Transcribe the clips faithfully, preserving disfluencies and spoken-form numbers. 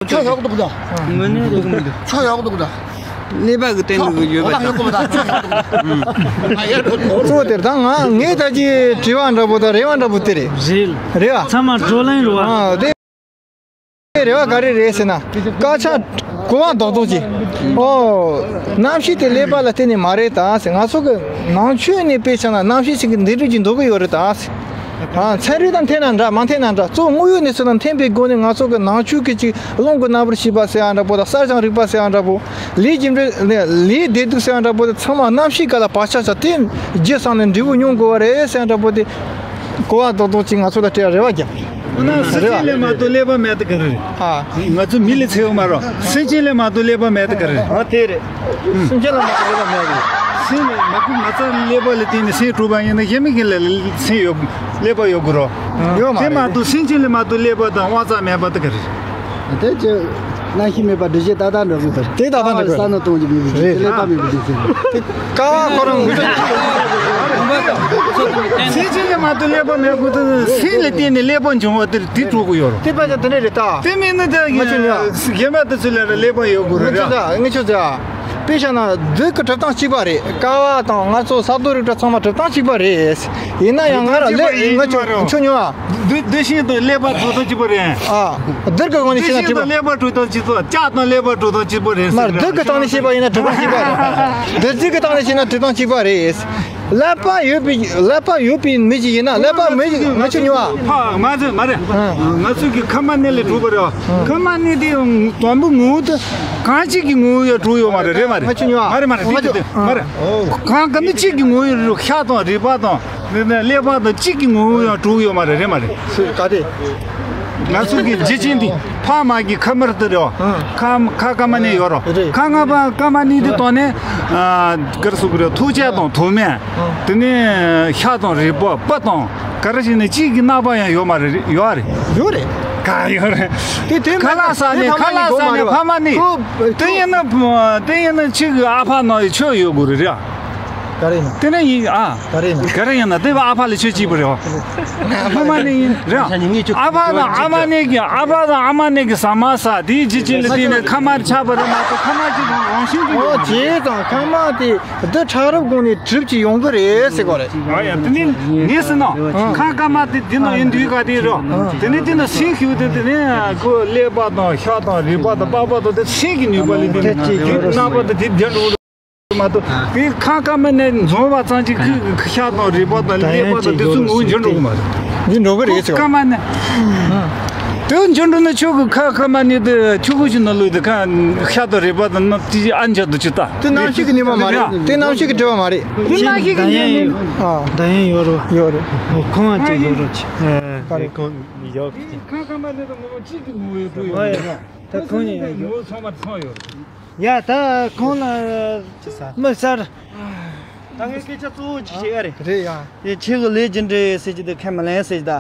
ཁྱོད་ཡག་འདུག་ད། ངོ་ནས་རེད་གི་མི་འདུག་ཁྱོད་ཡག་འདུག་ད། ཀླད་པ་གི་སྟེང་དུ་ཡོད་པ་ཡག་འདུག་ད། ཁྱོད་ཡག་འདུག་ད། ང་ཡར་འགྲོ། གཙོ་བོ་དེར་ད་ང་ངས་ད་ཅི་དྲི་བ་འདྲ་པོ་དང་རེ་བ་འདྲ་པོ་དེ་རེད། རེད། རེད་བ། ཚང་མ་བགྲོ་གླེང་རེད་བ། ཨ་དེ་རེ་བ་ག་རེ་རེད་ཟེར་ན། སྐད་ཆ་གོ་བ་རྡོག་རྡོག་ཅིག་ཨོ། གནམ་གཤིས་དེ་ཀླད་པ་ལ་བརྟེན་ནས་མ་རེད་ད་ཟེར། ང་ཚོ་གི་ནང་ཆོས་ནས་དཔེ་བཞག་ན་གནམ་གཤིས་ཤིག་གི་འདི་འདྲ་ཅིག་འདུག་གི་ཡོད་རེད་ད་ཟེར། ཨ་ཚན་རིག་དང་མཐུན་ན་འདྲ་མ་མཐུན་ན་འདྲ། གཙོ་བོ་དངོས་ཡོད་གནས་ཚུལ་དང་མཐུན་པའི་སྒོ་ནས་ང་ཚོ་གི་ནང་ཆོས་ཀྱི་ཅིག་རླུང་གི་རྣམ་པར་ཤེས་པ་ཟེར་ཡ་འདྲ་པོ་དང་། གསར་བྱུང་རིག་པ་ཟེར་ཡ་འདྲ་པོ། ལས་རྒྱུ་འབྲས་ལས་བདེ་སྡུག་ཟེར་ཡ་འདྲ་པོ་དེ་ཚང་མ་གནམ་གཤིས་སྒང་ལ་བག་ཆགས་བཞག་དེ་རྒྱུ་བསམ་ནས་འབྲས་བུ་མྱོང་དགོས་པ་རེད་ཟེར་ཡ་འདྲ་པོ་དེ་གོ་བ་རྡོག་རྡོག་ཅིག་ང་ཚོ་ལ་སྤྲད་རེ་བ་རྒྱབ། ཨ་ན་སེམས་ཅན་ལས་མ་གཏོགས་ཀླད་པ་མེད་དེ་ག་རེ་རེད། ཨ། ང་ཚོ་མི་ལ་འཚེ་བ་མ་རོགས། སེམས་ཅན་ལས་མ་གཏོགས་ཀླད་པ་མེད་དེ་ག་རེ་རེད། ཨ་དེ་རེད། སེམས་ཅན་ལ་མ་གཏོགས་ཀླད་པ་མེད་རེད། སེམས་ལ་མ་གུ་མ་རྩ་ཀླད་པ་ལ་བརྟེན་ནས་སེམས་གྲུབ་པ་ཡིན་ན་གཞན་མི་གི་ལ་སེམས་ཡོད་ཀླད་པ་ཡོད་དགོས་རོགས། ཡོད་མ་དེ་རེད། མ་གཏོགས་སེམས་ཅན་ལས་མ་གཏོགས་ཀླད་པ་དང་དབང་རྩ་མེད་པ་དེ་ག་རེ་རེད། དེ་ཅི། རྣམ་ཤེས་མེད་པ་སྒྲིབ་བྱེད་ཏག་ཏག་འགྲོ་གི་དེ་རེད། དེ་ཏག་ཏག་འགྲོ་གི་རེད། ས་ནང་གཏོང་གི་མེད་པའི་རེད། ཀླད་པ་མེད་པའི་རྒྱུ་མཚན། དེ་ཀ་བ་ཁོ་རང་ངོས་སེམས་ཅན་ལས་མ་གཏོགས་ཀླད་པ་མེད་དགོས་དུས་སེམས་ལ་བརྟེན་ནས་ཀླད་པ་འབྱུང་བ་དེར་དེ་གྲུབ་ཀྱི་ཡོད་རེད། དེ་དཔེ་ཆ་དེ་འདྲ་རེད་ད། དེ་མིན་ན་ད་ང་ཚོ་ཡ་གཞན་པ་དེ་ཚོ་ལ་ཀླད་པ་ཡོད་དགོས་རེད། ངས་ཆོས་ད་ངས་ཆོས་ད། དཔེ་བཞག་ན་བདུད་ཀྱི་གྲུབ་སྟངས་གཅིག་པ་རེད། ཀ་བ་དང་ང་ཚོ་ས་རྡོ་རིགས་དྲ་ཚང་མ་གྲུབ་སྟངས་གཅིག་པ་རེད། ཡིན་ན་ཡང་ང་རང་ཀླད་ང་ཆོས་ཆོས་ཉོ་ཨ། བདུད་བདུད་ཤིང་དང་ཀླད་པ་གྲུབ་སྟངས་གཅིག་པ་རེད། ཨ། བདུད་ཀྱི་སྒོ་ནས་བཤད་ན་གྲུབ་པ། བདུད་ཤིང་དང་ཀླད་པ་གྲུབ་སྟངས་གཅིག་པ། ལྕགས་དང་ཀླད་པ་གྲུབ་སྟངས་གཅིག་པ་རེད་མ་ཟེར། བདུད་ཀྱི་སྟེང་ནས་བཤད་པ་ཡིན་ན་གྲུབ་སྟངས་གཅིག་པ་རེད། བདུད་རྩི་གི་སྟེང་ནས་བཤད་ན་གྲུབ་སྟངས་གཅིག་པ་རེད། ཀླད་པ་ཡོད་པའི་ཀླད་པ་ཡོད་པའི་མི་ཞིག་ཡིན་ན་ཀླད་པ་མི་ཞིག་ང་ཆོས་ཉོ་ཨ། ཕ་མ་ཚོས་མ་རེད། ང་ཚོས་ཀྱི་ཁ་མ་ནི་ལས་གྲུབ་པ་རེད། ཁ་མ་ནི་དེ་དང་པོ་ངོ་བོ་དེ་གང་གཅིག་གི་ངོ་བོ་ཡང་གྲུབ་ཡོད་མ་རེད། རེད་མ་རེད། ང་ཆོས་ཉོ་ཨ། མ་རེད་མ་རེད། དེ་དེ་དེ་མ་རེད། གང་ག་ནི་གཅིག་གི་ངོ་བོ་ཡང་གྲུབ། ཤ་དང་རུས་པ་དང་ཀླད་པ་དང་གཅིག་གི་ངོ་བོ་ཡང་གྲུབ་ཡོད་མ་རེད། རེད་མ་རེད། ག་དེ། ང་ཚོ་གི་འཇིག་རྟེན་འདི་ཕ་མ་གི་ཁ་མར་དུ་རེད། ཁ་ཁ་ཀ་མ་ནི་ཡོད་རོ། ཁ་ང་པ་ཀ་མ་ནི་དེ་དོན་ནི་གར་སུ་གུ་རེད། ཐུག་ཆ་དང་ཐུག་མེ། དེ་ནི་ཤ་དང་རུས་པ་སྤུ་དང་ག་རེ་བྱས་ནས་གཅིག་གི་རྣམ་པ་ཡང་ཡོད་མ་རེད། ཡོད་རེད། ཡོད་རེད། ག་ཡོད་རེད། དེ་དེ་ཁ་ལག་ཟ་ནས་ཁ་ལག་ཟ་ནས་ཕ་མ་ནི། དེ་ཡིན་ན་དེ་ཡིན་ན་གཅིག་གི་ཨ་ཕ་ནང་ཆོས་ཡོད་དགོས་རེད། རེད་ཨ། ག་རེ་ཡིན་ན། དེ་ནས་ཡིན་ཨ། ག་རེ་ཡིན་ན། ག་རེ་ཡིན་ན་དེ་བ་ཨ་ཕ་ལ་ཆོས་གཅིག་པ་རེད་བ། ཨ་མ་ནི་ཡིན་རེད་ཨ། ཨ་ཕ་དང་ཨ་མ་ནི་གི་ཨ་ཕ་དང་ཨ་མ་ནི་གི་ཟ་མ་ཟ་དེའི་རྗེས་ཅན་ལ་བལྟས་ནས་ཁ་མར་ཆགས་པ་རེད་མ་གཏོགས་ཁ་མ་གཅིག་རང་བཞིན་གྱིས་ཨོ་ཡོང་བ་དེ་དང་ཁ་མ་དེ་འདི་ཕྲ་རབ་གོང་ནས་གྲུབ་ཀྱི་ཡོང་གི་རེད་ཟེར་གོ་རེད། ཨ་ཡ་དེ་ནི་ངས་ཟེར་ན་ཁ་ཀ་མ་དེ་འདི་ན་ཡིན་དུས་ག་དེ་རོ། དེ་ནི་དེ་ན་སེམས་ཤིག་དེ་དེ་ནི་ཁོ་ཀླད་པ་དང་ཤ་དང་རུས་པ་དང་པགས་པ་དང་དེ་སེམས་ཀྱི་ནུས་པ་ལས་དེ་ནི་རྣམ་པ་དེ་དེ་བརྒྱ་འགྲོ། མ་གཏོགས་དེ་ཁ་ཀ་མ་ནས་འཛོམས་པ་ཙམ་གྱིས་ཁོའི་ཤ་དང་རུས་པ་དང་ཀླད་པ་དང་དེ་ཚོ་ངོ་བོ་འགྱུར་འགྲོ་གི་མ་རེད། འདི་འགྲོ་གི་རེད་ཟེར་བ། ཀ་མ་ནས་དེ་འགྱུར་འགྲོ་ན་ཁྱོད་ཀྱི་ཁ་ཀ་མ་ནས་དེ་ཆུ་ཁུ་ཞིག་ན་ལུས་དེ་ཁ་ཤ་དང་རུས་པ་དང་ནི་དེ་ཨ་འཇག་ཏུ་ཅི་ལྟ། དེ་རྣམ་ཤེས་ཀྱི་ནུས་པ་མ་རེད། དེ་རྣམ་ཤེས་ཀྱི་འབྲེལ་བ་མ་རེད། དེ་རྣམ་ཤེས་ཀྱི་ཉེ་ཉེ། ཨ། ད་ཡིན་ཡོད་རེད་བ། ཡོད་རེད། ཁོང་ཨ་ཅིག་ཡོད་རེད། ཨ། ཁོང་ཡོད། ཁ་ཀ་མ་ནས་དེ་ངོ་བོ་གཅིག་གི་ངོ་བོ་འགྲོ་ཡོད་རེད། ད་ཁོང་ཡིན་ཡོད། ངོ་བོ་ཚང་མ་ཚང་ཡོད་རེད། ཡ་ད་ཁོང་ལ་མི་གསར། ད་ངས་སྐད་ཆ་གཙོ་བོ་ཅིག་བཤད་ཡ་རེད། རེད་ཡ། དེ་ཁྱེད་ཀྱི་ལས་རྒྱུ་འབྲས་ཟེར་གྱི་འདུག་ཁས་མི་ལེན་ཟེར་གྱི་ད།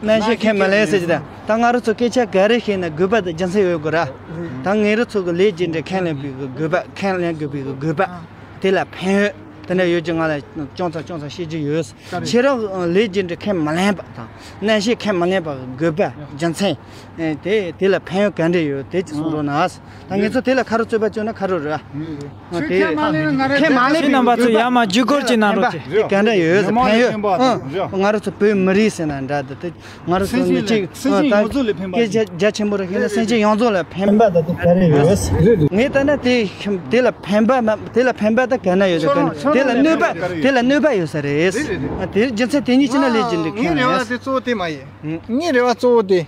རྣམ་ཤེས་ཁས་མི་ལེན་ཟེར་གྱི་ད། ད་ང་རང་ཚོ་སྐད་ཆ་ག་རེ་བཤད་ན་དགོས་པ་དང་རྒྱུ་མཚན་ཡོད་དགོས་ར། ད་ང་རང་ཚོ་གི་ལས་རྒྱུ་འབྲས་ཁས་ལེན་པའི་དགོས་པ་ཁས་ལེན་དགོས་པའི་དགོས་པ། དེ་ལ་ཕན་ཡོན་དེ་འདྲ་ཡོད་ཀྱི་ང་ལ་ཅུང་ཙམ་ཅུང་ཙམ་བཤད་རྒྱུ་ཡོད། ཁྱེད་རང་ལས་རྒྱུ་འབྲས་ཁས་མི་ལེན་པ་དང་རྣམ་ཤེས་ཁས་མི་ལེན་པ་གི་དགོས་པ་རྒྱུ་མཚན། ཨེ་དེ་དེ་ལ་ཕན་ཡོན་ག་འདྲ་ཡོད་དེ་ཅིག་གསུང་རོགས་གནང་། ད་ངེད་ཚོ་དེ་ལ་ཁ་རོག་རྩོད་པ་བཅོས་ན་ཁ་རོག་རེད། ཨ་དེ་ཁས་མ་ལེན་ན་ང་རང་ཁས་མ་ལེན་པའི་རྣམ་པ་ཚོ་ཡར་མར་བརྒྱུད་སྐུར་གྱི་གནང་རོགས་བྱེད། དེ་ག་འདྲ་ཡོད་ཟེར་ཕན་ཡོན། ཨ་ང་རང་ཚོ་བོད་མི་རིགས་ཟེར་ན་འདྲ་འདི་དེ་ང་རང་ཚོ་མི་གཅིག་སེམས་ཅན་ཡོངས་རྫོགས་ལ་ཕན་པ་སྐད་ཆ་རྒྱ་ཆེན་པོ་རེ་བཤད་ན་སེམས་ཅན་ཡོངས་རྫོགས་ལ་ཕན་པ་ད་དེ་ག་རེ་ཡོད། ངས་ལྟ་ན་དེ་དེ་ལ་ཕན་པ་མ་དེ་ལ་ཕན་པ་ད་ག་ན་ཡོད་ཟེར་ག་ན་དེ་ལ་གནོད་པ་དེ་ལ་གནོད་པ་ཡོད་ས་རེད། དེ་རྒྱུ་མཚན་དེ་གཉིས་ཕྱིན་ན་ལས་ཀྱི་འདུག་ཁྱོད་ངའི་རེ་བ་དེ་གཙོ་བོ་དེ་མ་ཡིན། ངའི་རེ་བ་གཙོ་བོ་དེ།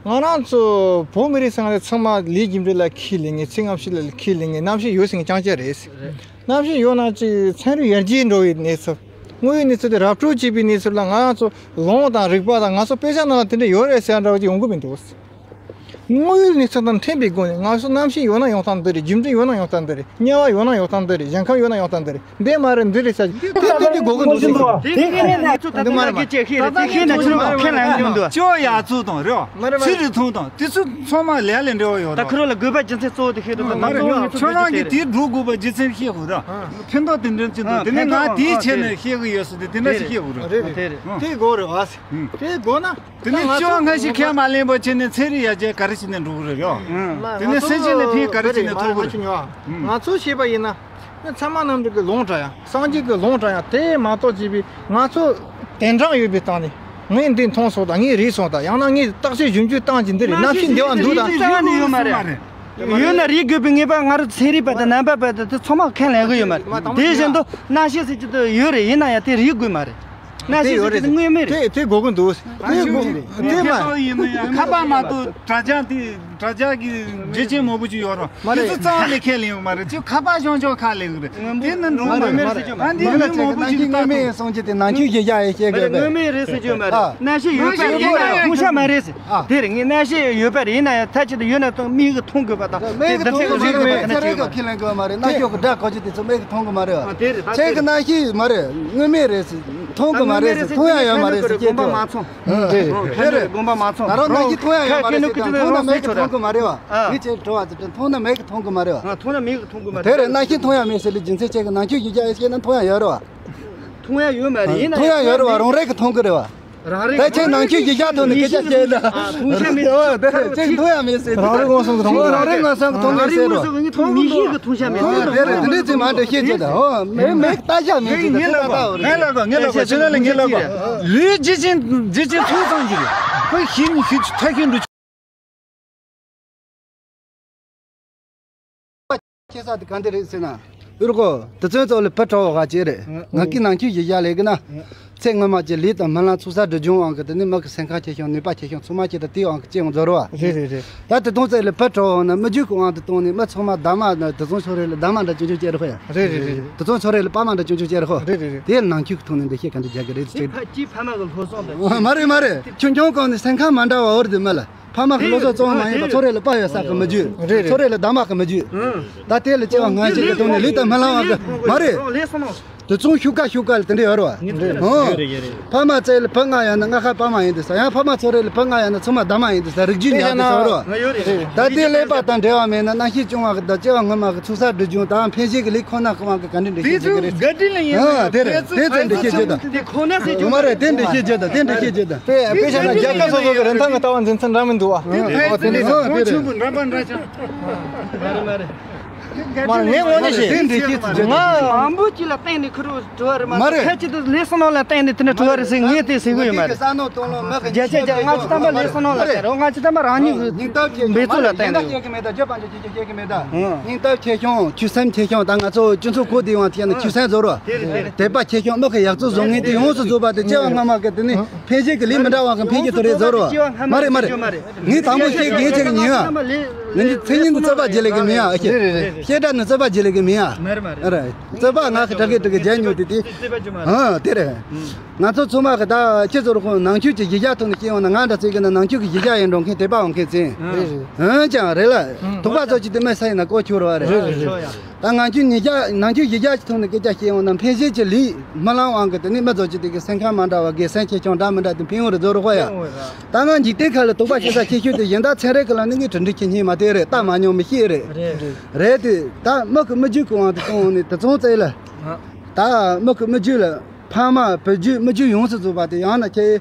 ང་རང་ཚོ་བོད་མི་རིགས་ཚང་མ་ཚང་མ་ལས་རྒྱུ་འབྲས་ལ་ཁས་ལེན་མཁན་ཚེ་སྔ་ཕྱི་ལ་ཁས་ལེན་མཁན་རྣམ་ཤེས་ཡོད་ཟེར་མཁན་རྐྱང་རྐྱང་རེད། རྣམ་ཤེས་ཡོད་ན་ཅིག་ཚན་རིག་ཡར་རྒྱས་འགྲོ་བའི་གནས་ཚུལ། དངོས་ཡོད་གནས་ཚུལ་དེ་ར་སྤྲོད་བྱེད་པའི་གནས་ཚུལ་ལ་ང་རང་ཚོ་ལུང་དང་རིག་པ་དང་ང་ཚོ་དཔེ་ཆ་ནང་ལ་དེ་འདྲ་ཡོད་རེད་ཟེར་འདྲ་བ་ཅིག་ཡོང་གི་མི་འདུག་དངོས་ཡོད་གནས་ཚུལ་དང་མཐུན་པའི་སྒོ་ནས་ང་ཚོ་རྣམ་ཤེས་ཡོད་ན་ཡོང་སྟངས་འདི་རེད། རྒྱུ་འབྲས་ཡོད་ན་ཡོང་སྟངས་འདི་རེད། དམྱལ་བ་ཡོད་ན་ཡོང་སྟངས་འདི་རེད། ཞིང་ཁམས་ཡོད་ན་ཡོང་སྟངས་འདི་རེད། འདི་མ་རེད་འདི་རེད་ཟེར་གྱི་དེ་དེ་དེ་དགོས་ཀྱི་འདུག་ཟེར་གྱི། དེ་ངས་ནས་ང་ཚོ་ད་ལྟ་སྐད་ཆ་བཤད་རེད། དེ་བཤད་ན་ཁྱོད་རང་ཁས་ལེན་གྱི་མི་འདུག་ཅོ་ཡ་ཚུལ་དང་རེད་བ། ཚིག་རིག་ཐུང་དང་དེ་ཚོ་ཚང་མ་ལས་ལས་འབྲེལ་བ་ཡོད་ད་རེད། ཁོ་རང་ལ་དགོས་པ་རྒྱུ་མཚན་གཙོ་བོ་དེ་ཤེས་དང་ད་མ་རེད། ཁྱོད་རང་གིས་དེ་སྒྲུབ་དགོས་པ་རྒྱུ་མཚན་ཤེས་དགོས་ར། ཕན་ཐོགས་དེ་འདྲ་ཅིག་འདུག་དེ་ནས་ང་དེའི་ཆེད་ནས་ཤེས་གི་ཡོད་ཟེར་ཏེ་དེ་འདྲ་ཞིག་ཤེས་དགོས་ར། རེད་རེད། དེ་དགོས་རེད་བ། དེ་དགོས་ན། དེ་ནས་ཅོ་ང་ཞིག་ཁས་མ་ལེན་པ་བྱས་ནས་ཚན་རིག་ཡར་རྒྱས་ག་རེ་ ཟེར་ནས་འགྲོ་གི་རེད་ཡ། ཨང་། དེ་ནས་སེམས་ཅན་ལ་ཕན་ག་རེ་བྱས་ནས་ཐོགས་གི་རེད། ང་ཚོ་ཤེས་པ་ཡིན་ན། ཚད་མ་རྣམ་འགྲེལ་གྱི་ལུང་དྲངས་ཡ། སངས་རྒྱས་ཀྱི་ལུང་དྲངས་ཡ། དེ་མ་གཏོགས་བྱས་པའི་ང་ཚོ་དན་གྲངས་ཡོད་པའི་སྟེང་ནས་ངས་འདི་མཐོང་སོང་དང་ངས་རིག་སོང་དང་ཡང་ན་ངས་བརྟག་དཔྱད་ཞིབ་འཇུག་བཏང་གི་འདི་རེད། གནམ་གཤིས་འདི་བ་འདུག་དང་། རྩ་བ་ནས་ཡོད་མ་རེད། ཡོད་ན་རིག་དགོས་པའི་ངེས་པ། ང་རང་ཚན་རིག་པ་དང་ནང་པ་བར་དུ་དེ་ཚང་མ་ཁས་ལེན་གི་ཡོད་མ་རེད། དེ་བཞིན་དུ་གནམ་གཤིས་ཟེར་གྱི་དེ་ཡོད་རེད། ཡིན་ན་ཡང་དེ་རིག་དགོས་མ་རེད། གནམ་གཤིས་ཟེར་གྱི་དེ་དངོས་མེད་རེད། དེ་དེ་དགོས་ཀྱི་འདུག་དེ་དགོས་ཀྱི་རེད། དེ་མ་ཁ་པར་མ་གཏོགས་དྲ་རྒྱ་དེ་དྲ་རྒྱ་གི་རྒྱུ་ཆེན་མང་པོ་ཅིག་ཡོད་རེད། མ་རེད། དེ་ཚོ་རྩ་བ་ནས་ཁས་ལེན་ཡོད་མ་རེད། ཅིག་ཁ་པར་ཤོང་ཆོག་ཁ་ལེན་གི་རེད། དེ་ནི་འགྲོ་མ་རེད། ཨ་འདི་མི་མང་པོ་ཅིག་ལྟ་ཐུབ། སོང་ཅི་དེ་ནང་ཆོས་གཞི་བཞག་ཡས་བཤད་དགོས་པས། དངོས་མེད་རེད་ཟེར་རྒྱུ་མ་རེད། གནམ་གཤིས་ཡོད་པ་རེད། ཡིན་ན་ཡང་མཐོང་ཤ་མ་རེད་ཟེར། ཨ། དེ་རེད། ངས་གནམ་གཤིས་ཡོད་པ་རེད། ཡིན་ན་ཡང་མཐའ་གཅིག་ཏུ་ཡོད་ན་ཐོག་མིག་གིས་མཐོང་དགོས་པ་དང་། མིག་གིས་མཐོང་དགོས་མ་རེད། ཚན་རིག་གིས་ཁས་ལེན་དགོས་མ་རེད། གནམ་གཤིས་ཀྱི་སྒྲ་གོ་རྒྱུ་དེ་ཚོ་མིག་གིས་མཐོང་གི་མ་རེད་བ། ཨ་དེ་རེད། ད་ཁྱེད་ཀྱི་གནམ་གཤིས་མ་རེད། དངོས་མེད་རེད་ཟེར། མཐོང་གི་མ་རེད་ཟེར། མཐོང་ཡ་ཡོད་མ་རེད་ཟེར། དགོངས་པ་མ་ཚོམས། ཨ་དེ་རེད། དགོངས་པ་མ་ཚོམས། ད་རུང་གནམ་གཤིས་མཐོང་ཡ་ཡོད་མ་རེད་ཟེར། མཐོང་ན་མིག་གིས་མཐོང་གི་མ་རེད་བ། ཨ། ངས་ཁྱེད་དྲི་བ་དེ་དྲིས། མཐོང་ན་མིག་གིས་མཐོང་གི་མ་རེད་བ། ཨ། མཐོང་ན་མིག་གིས་མཐོང་གི་མ་རེད། དེ་རེད། གནམ་གཤིས་མཐོང་ཡ་མེད་ཟེར་ལས་རྒྱུ་མཚན་ཁྱེད་ཀྱི་ནང་ཆོས་གཞི་བཞག་ཡས་བཤད་ན་མཐོང་ཡ་ཡོད་རེད་བ། མཐོང་ཡ་ཡོད་མ་རེད། ཡིན་ན་མཐོང་ཡ་ཡོད་རེད་བ། རང་རེ་གིས་མཐོང་གི་རེད་བ། རང་རེ་ད་ཁྱེད་ནང་ཆོས་གཞི་བཞག་ཐོག་ནས་སྐད་ཆ་བཤད་ན། མཐོང་ཤ་མེད། ཨོ་དེ་ཁྱེད་མཐོང་ཡ་མེད་ཟེར། རང་རེ་ངོ་སོང་གི་མཐོང་གི་རེད། རང་རེ་ངོ་སོང་གི་མཐོང་གི་རེད་ཟེར་རོ། མིག་ཤེས་ཀྱིས་མཐོང་ཤ་མེད། ཨོ་དེ་རེད། དེ་འདྲས་ཅིག་མ་འདྲ་བཤད་ཅེས་དང་། ཨོ་མེད་མེད་ལྟ་ཤ་མེད་ཅེས་དང་། ངས་ལབ་གོ། ངས་ལབ་གོ། ཕྱི་ནང་ལ་ངས་ལབ་གོ། ལུས་ཇི་བཞིན་ཇི་བཞིན་ཚུལ་ཙམ་གྱིས་རེད། ཁོས་ཤེས་ནི་ཤེས་ཐག་ཤེས་འགྲོ། ཁྱེད་ས་དེ་ག་འདི་རེད་ཟེར་ན། ཨུར་གོ། དེ་ཚོའི་ཚོགས་ལ་བུ་གྲོགས་བ་གཅིག་རེད། ང་གི་ནང་ཆོས་གཞི་བཞག་ལས་གི་ན། ཚེ་སྔོན་མ་གྱི་ལུས་དང་སྨོན་ལམ་ཚོགས་བསགས་སྒྲིབ་སྦྱོང་དབང་གིས་དེ་ནི་མི་གི་སེམས་ཁམས་ཆེ་ཆུང་ནུས་པ་ཆེ་ཆུང་ཚང་མ་ཁྱེད་དང་དེའི་དབང་གིས་སྐྱེ་ཡོང་ཟེར་བ། རེད་རེད་རེད། ད་དེ་དོན་ཚེ་ལ་བུ་གྲོགས་བ་ན་མི་རྒྱུད་ཀྱི་དབང་དུ་བཏང་ནས་མི་ཚང་མ་ད་མ་ན་དེ་ཚོ་ཚོ་རེད་ལ་ད་མ་འདྲ་ཅུང་ཅུང་སྐྱེ་རུ་ཧོ་ཡ། རེད་རེད་རེད། དེ་ཚོ་ཚོ་རེད་ལ་ཕ་མ་འདྲ་ཅུང་ཅུང་སྐྱེ་རུ་ཧོ། རེད་རེད་རེད། དེ་ནང་ཆོས་ཀྱི་ཐོག་ནས་འདི་ཤེས་ག་འདི་རྒྱག་གི་རེད་ཅེས། ཕ་གཅིག་ཕ་མ་གི་སློབ་སྦྱོང་དང་། མ་རེད་མ་རེད། ཆུང་ཆུང་གོང་ནས་སེམས་ཁམས་མ་འདྲ་བ་འོར་དུ་མི་ལ། ཕ་མ་གི་སློབ་གསོ་གཙང་མ་ཡིན་པ་ཚོ་རེ་ལ་དཔའ་ཡོད་ས་གི་མི་རྒྱུད། རེད་རེད། ཚོ་རེ་ལ་གདམས་ངག་གི་མི་རྒྱུད། ད་དེ་ལ་སྐྱེ་བ་སྔ་ཕྱི་གི་སྟེང་ནས་ལུས་དང་སྨོན་ལམ་བ་གི་མ་རེད། དེ་ཚོ་ཤུགས་དཀའ་ཤུགས་དཀའ་ལ་དེ་འདྲ་ཡོད་རེད་བ། ཨང་། ཡོད་རེད་ཡོད་རེད། ཕ་མ་བཙལ་ལ་བུ་ལྔ་ཡོད་ན་ལྔ་ཁ་ཕ་མ་ཡིན་དུ་ས། ཡང་ཕ་མ་ཚོ་རེ་ལ་བུ་ལྔ་ཡོད་ན་ཚང་མ་གདམས་ངག་ཡིན་དུ་ས། རིགས་རྒྱུད་ཉག་དུ་ས་རེད་བ། ང་ཡོད་རེད། ད་དེ་ཀླད་པ་དང་འབྲེལ་བ་མེད་ན་གནམ་གཤིས་སྐྱོ་བ་གི་དང་སྐྱེ་བ་སྔ་མ་གི་ཚོགས་བསགས་སྒྲིབ་སྦྱོང་དང་འཕེལ་རྒྱས་ཀྱི་ལུས་ཁོ་ན་ཁོ་དབང་གི་ག་འདྲ་འདྲ་ཤེས་བྱེད་ཀྱི་རེད། དེ་ཚོ་ག་འདྲ་ལ་ཡིན་ན། ཨ་དེ་རེད། དེ་ཚོ་འདྲ་ཤེས་བྱེད་དང་། དེ་ཁོ་ན་ཟེར་ཡོད་མ་རེད། དེ་འདྲ་ཤེས་བྱེད་དང་། དེ་འདྲ་ཤེས་བྱེད་དང་། དཔེ་དཔེ་བཞག་ན་རྒྱལ་ཁབ་སོ་སོ་གི་རིན་ཐང་གི་ལྟ་བ་འཛིན་ཚུལ་འདྲ་མི་འདུག་བ། དེ་འདྲ་ཨ་དེ་རེད། ཆུ་བོ་འདྲ་པ་འདྲ་ཆགས། མ་རེད། ངས་དངོས་གནས་བཤད། དེ་འདྲ་ཤེས་ཚུལ་བྱེད་དང་། ང་མང་པོ་ཅིག་ལ་བརྟེན་ནས་ཁུར་བོ་བྲོ་བ་རེད་མ་མ་རེད། རེད། ཁ་ཅིག་ཏུ་ལས་བསོད་ནམས་ལ་བརྟེན་ནས་དེ་འདྲ་བྲོ་བ་རེད་ཟེར་ངས་དེ་ཟེར་གི་ཡོད་མ་རེད། བརྒྱ་ཆ་བརྒྱ། ང་ཚོ་དམ་པ་ལས་བསོད་ནམས་ལ་བརྟེན་རོགས། ང་ཚོ་དམ་པ་རང་ཉིད་ཀྱི་འབད་རྩོལ་ལ་བརྟེན་རོགས། སྙིང་སྟོབས་ཆེ་ཤོས་ད་ང་ཚོ་སྤྱི་ཚོགས་གོ་བདེ་བ་ཐད་ནས་ཆོས་སེམས་བཟོ་རོགས། དད་པ་ཆེ་ཤོས་མི་གི་ཡག་བརྩོན་བཟོ་ངེས་དེ་ཡོངས་སུ་རྫོགས་པ་དེ་སྐྱེ་བ་སྔ་མ་གི་དེ་ནི་འཕེལ་རྒྱས་ཀྱི་ལས་མི་འདྲ་བ་གི་འཕེལ་རྒྱས་དེ་རེད་བཟོ་རོགས། མ་རེད་མ་རེད། ངས་དང་པོ་བཤད་དགོས་ཆེ་གི་ཉིན་ཨ། ངས་འདི་མཚན་ཉིད་འདི་རྩོད་པ་བརྗེ་ལེ་གི་མིན་ཨ། ཨ་ཁྱེད་བཤད་སྒྲ་ནི་རྩོད་པ་བརྗེ་ལེ་གི་མིན་ཨ། མ་རེད་མ་རེད། རྩོད་པ་ང་གི་དྲག་གི་དྲག་གི་རྒྱལ་ཉོ་དེ་དེ། ཨ་དེ་རེད། ང་ཚོ་ཚང་མ་གི་ད་ཁྱེད་ཚོར་ཁོང་ནང་ཆོས་ཀྱི་གཞི་བཞག་ཐོག་ནས་སྐྱེས་ཡོང་ན་ང་འདྲ་ཚོས་གི་ན་ནང་ཆོས་ཀྱི་གཞི་བཞག་ཡིན་འགྲོ་མཁན་དད་པ་འོང་མཁན་ཚེ། རེད་རེད། འོན་ཀྱང་རེད་ལ། དོགས་པ་ཚོ་ཅི་དེ་མེད་ས་ཡིན་ན་གོ་ཆོད་ར་བ་རེད། རེད་རེད་རེད། ད་ང་ཆོས་ཉིད་བཞག་ནང་ཆོས་གཞི་བཞག་གི་ཐོག་ནས་སྐད་ཆ་བཤད་ཡོང་ན་འཕེལ་རྒྱས་ཀྱི་ལས་སྨོན་ལམ་དབང་གི་དེ་ནི་མི་ཚོ་ཅི་དེ་གི་སེམས་ཁམས་མ་འདྲ་བ་དགེ་སེམས་ཆེ་ཆུང་འདྲ་མི་འདྲ་དེ་འཕེལ་ཡོང་རེད་བཟོ་རུ་ཧོ་ཡ། ད་ང་འཇིག་རྟེན་ཁ་ལ་དོགས་པ་བཤད་ས་ཆེ་ཤོས་དེ་གཞན་དག་ཚན་རིག་གི་ལམ་ནས་ངས་དྲིལ་འདྲི་བྱེད་སྙིང་མ་དེ་རེད། ལྟ་མ་མྱོང་མི་ཤེས་རེད། རེད་རེད། རེད་དེ་ད་མི་གི་མི་རྒྱུད་གི་དབང་དུ་བཏང་ནས་དེ་ཚོང་བཙལ་ལ། ད་མི་གི་མི་རྒྱུད་ལ། ཕ་མ་བུ་རྒྱུད་མི་རྒྱུད་ཡོངས་སུ་རྫོགས་པ་དེ་ཡང་ན་ཁྱེད་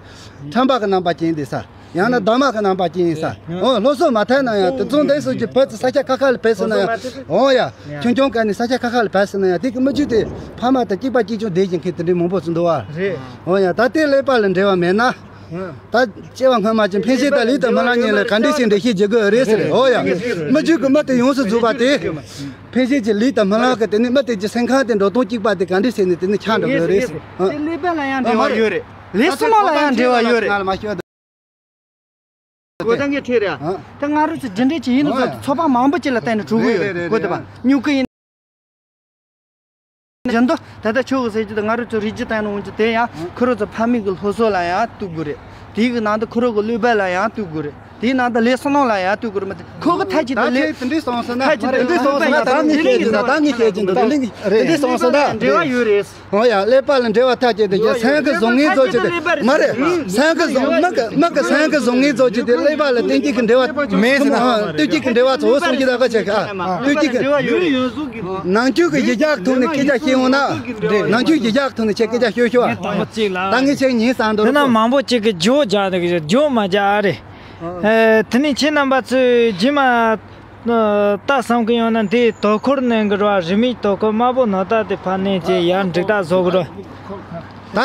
ཁྲམ་པ་གི་རྣམ་པ་ཅན་དེ་ས། ཡང་ན་གདམས་ངག་གི་རྣམ་པ་ཅན་ཡིན་ས། འོ་སློབ་གསོ་མ་ཐད་ན་ཡང་དེ་ཚོང་འདས་སོགས་ཀྱི་བུ་ཚོ་ས་ཆ་ཁ་ཁ་ལ་བུད་སོང་ན་ཡང་། འོ་ཡ། ཆུང་ཆུང་སྐབས་ནས་ས་ཆ་ཁ་ཁ་ལ་བུད་སོང་ན་ཡང་དེ་གི་མི་རྒྱུད་དེ་ཕ་མ་དང་གཅིག་པ་གཅིག་རྐྱང་བསྡད་ཀྱི་མཁན་དེ་འདྲའི་མང་པོ་ཚོ་འདུག་བ། རེད། འོ་ཡ། ད་དེ་ཀླད་པ་ལ་འབྲེལ་བ་མེད་ན། ད་སྐྱེ་བ་སྔ་མ་ཅན་འཕེལ་རྒྱས་དང་ལུས་དང་སྨོན་ལམ་གཉིས་ལ་ག་འདྲས་ཤིག་འབྲེལ་བཤད་བྱེད་དགོས་རེད་ཟེར། འོ་ཡ། མི་རྒྱུད་ཀྱི་མི་དེ་ཡོངས་སུ་རྫོགས་པ་དེ། འཕེལ་རྒྱས་ཀྱི་ལུས་དང་སྨོན་ལམ་གྱི་དེ་ནི་མི་དེ་གྱི་སེམས་ཁམས་དེ་འགྲོ་སྟངས་གཅིག་པ་དེ་ག་འདྲས་བྱས་ནས་དེ་ནི་ཆགས་འགྲོ་གི་རེད་ཟེར། དེ་ཀླད་པ་ལ་ཡང་འབྲེལ་བ་ཡོད་རེད། ལས་བསོད་ནམས་ལ་ཡང་འབྲེལ་བ་ཡོད་རེད། ང་ལ་མ་ཤོད། གོ་ད་ངས་ཁྲིད་རེད། ད་ང་རང་ཚོ་འདི་འདྲས་ཀྱི་ཡིན་ན་ཚོ་ཚོགས་པ་མང་པོ་ཅིག་ལ་བརྟེན་ནས་གྲུབ་གི་ཡོད་རེད། གོ་དེ་པ་སྨྱུ་གུ་ཡིན། བཞིན་དུ་ད་ལྟ་ཆོས་གི་ཟེར་གྱི་དང་ང་རང་ཚོ་རིགས་རྒྱུད་བསྟན་ནས་འོང་རྒྱུ་དེ་ཡང་ཁོ་རང་ཚོ་ཕ་མེས་ཀྱི་སློབ་གསོ་ལ་ཡང་གཏུག་དགོས་རེད། དེའི་གི་ནང་དུ་ཁོ་རང་གི་ཀླད་པ་ལ་ཡང་གཏུག་དགོས་རེད། དེའི་ནང་དུ་ལས་བསོད་ནམས་ལ་ཡང་གཏུག་དགོས་རེད། མ་གཏོགས་ཁོ་གི་ཐད་ཀྱི་ད་དེ་ལས་ཁྱེད་དེ་འདྲས་སོང་ཟེར་ན་ཐད་ཀྱི་མ་རེད། དེ་དེ་འདྲས་སོང་ཟེར་ན་ད་ངས་བཤད་ཀྱི་འདུག་ད་ངས་བཤད་ཀྱི་འདུག་དེ་འདྲས་སོང་ཟེར་ན་འབྲེལ་བ་ཡོད་རེད། འོ་ཡ། ཀླད་པ་ལ་འབྲེལ་བ་ཐག་བཅད་དེ་ཡ་སེམས་ཀྱི་བཟང་ངན་རྫོགས་ཀྱི་དེ་མ་རེད། སེམས་ཀྱི་བཟང་མི་གི་མི་གི་སེམས་ཀྱི་བཟང་ངན་རྫོགས་ཀྱི་དེ་ཀླད་པ་ལ་བསྟན་བཅོས་ཀྱི་འབྲེལ་བ་མེད་ཟེར་ན། ཨ། བསྟན་བཅོས་ཀྱི་འབྲེལ་བ་ཚོ་གསུང་གི་ད་ག་ཆེ་ག་ཨ། བསྟན་བཅོས་ཀྱི་ནང་ཆོས་ཀྱི་གཞི་བཞག་ཐོག་ནས་སྐད་ཆ་བཤད་འོང་ན། ནང་ཆོས་ཀྱི་གཞི་བཞག་ཐོག་ནས་ཁྱེད་སྐད་ཆ་ཤོད་ཤོད་ཨ། ད་ངས་ཁྱེད་ཉིན་སང་དུ་དེ་ན་མང་པོ་ཅིག་གི་ཇོ་རྒྱག་འདུག་ཇོ་མ་རྒྱག་རེད། ཨེ། དེ་ནས་ཁྱེད་རྣམ་པ་ཚོས་རྗེས་མ་ཨ་ལྟ་བསམ་གི་ཡོང་ན། འདི་དོ་ཁུར་ནང་གི་ར་རི་མིག་དོ་ཁུར་དམར་པོ་ནོར་ད་དེ་ཕར་ནས་ཅེ་ཡར་འགྲིག་ད་བཟོ་གི་ར། ད་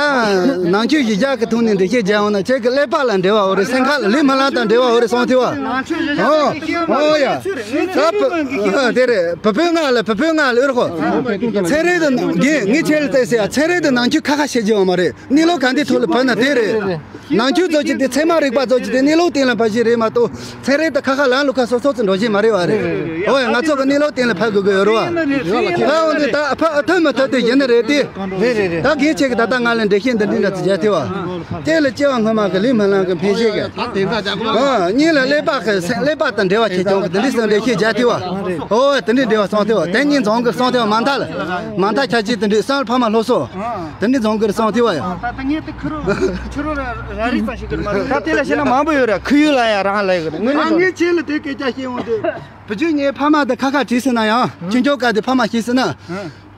ནང་ཆོས་གཞི་རྒྱ་གི་ཐོག་ནས་འགྲེལ་བཤད་བརྒྱབ་ཡོང་ན། ཁྱེད་ཀྱི་ཀླད་པ་ལ་འབྲེལ་བ་ཡོད་རེད། སེམས་ཁ་ལ་ལུས་སྨོན་ལམ་དང་འབྲེལ་བ་ཡོད་རེད་སོང་ཐུབ་བ། ཨོ་ཨོ་ཡ། ད་བུ་དེ་རེད། བུ་ཕོ་ང་ལ་བུ་ཕོ་ང་ལ་ཨོ་རོ། ཚན་རིག་དང་རྒན་ངས་ཁྱེད་ལ་བལྟས་ཟེར་ཡ། ཚན་རིག་དང་ནང་ཆོས་ཁ་ཁ་བཤད་རྒྱུ་ཡོད་མ་རེད། གནས་ལུགས་ག་འདི་ཐོག་ལ་བབས་ན་དེ་རེད། ནང་ཆོས་ཚོ་ཅིག་དེ་ཚད་མ་རིག་པ་ཚོ་ཅིག་དེ་གནས་ལུགས་སྟེང་ལ་བབས་ཤིག་རེད་མ་གཏོགས། ཚན་རིག་དང་ཁ་ཁ་ལམ་ལུགས་ཁ་སོ་སོ་ཚོ་འགྲོ་བཞིན་མ་རེད་བ་རེད། ཨོ་ཡ། ང་ཚོ་གི་གནས་ལུགས་སྟེང་ལ་བབས་དགོས་ཀྱི་ཡོད་རེད་བ། ཨ་འོ་འདི་ད་ཕ་ཨ་ཐབས་མ་ཐབས་དེ་ཡིན་ནི་རེད་དེ། རེད་རེད་རེད། ད་གིན་ཁྱེད་ཀྱི་ད་ལྟ་ང་ལ་འགྲེལ་བཤད་འདི་འདྲི་འདྲ་ཚོ་རྒྱག་ཐུབ་བ། དེ་ལ་སྐྱེ་བ་སྔོན་མ་གི་ལུས་སྨོན་ལམ་གི་འཕེལ་བྱེད་གི། ཨ་གཉིས་ལ་ཀླད་པ་གི་སེམས་ཀླད་པ་དང་འབྲེལ་བ་ཆེ་ཆུང་གི་འདི་འདྲི་སོང་འགྲེལ་བཤད་རྒྱག་ཐུབ་བ། ཨོ་དེ་འདྲི་འབྲེལ་བ་སོང་ཐུབ་བ། དེ་གཉིས་འཛོམས་གི་སོང་ཐུབ་བ། མ་མཐའ་ལ་མ་མཐའ་ཁྱད་ཆོས་དེ་འདྲི་སང་ལ་ཕ་མ་སློབ་གསོ། དེ་འདྲི་འཛོམས་གི་རེད་སོང་ཐུབ་བ་ཡ། ད་ལྟ་ངས་དེ་ཁུ་རུ་ཁུ་རུ་ར་ར་རི་ཙམ་ཞིག་གི་མ་རེད། ད་དེ་ལ་བཤད་ན་མང་པོ་ཡོད་ར། ཁུ་ཡུ་ལ་ཡ་རང་ལ་ཡོད་ར། དངོས་གནས་ང་ངས་ཁྱེད་ལ་དེ་སྐད་ཆ་བཤད་འོང་དུས། བུ་ཆུང་ངས་ཕ་མ་དེ་ཁ་ཁ་བྲིས་ཟིན་ན་ཡང་ཁྱོད་ཆོ་ག་དེ་ཕ་མ་ཤེས་ཟིན་ན།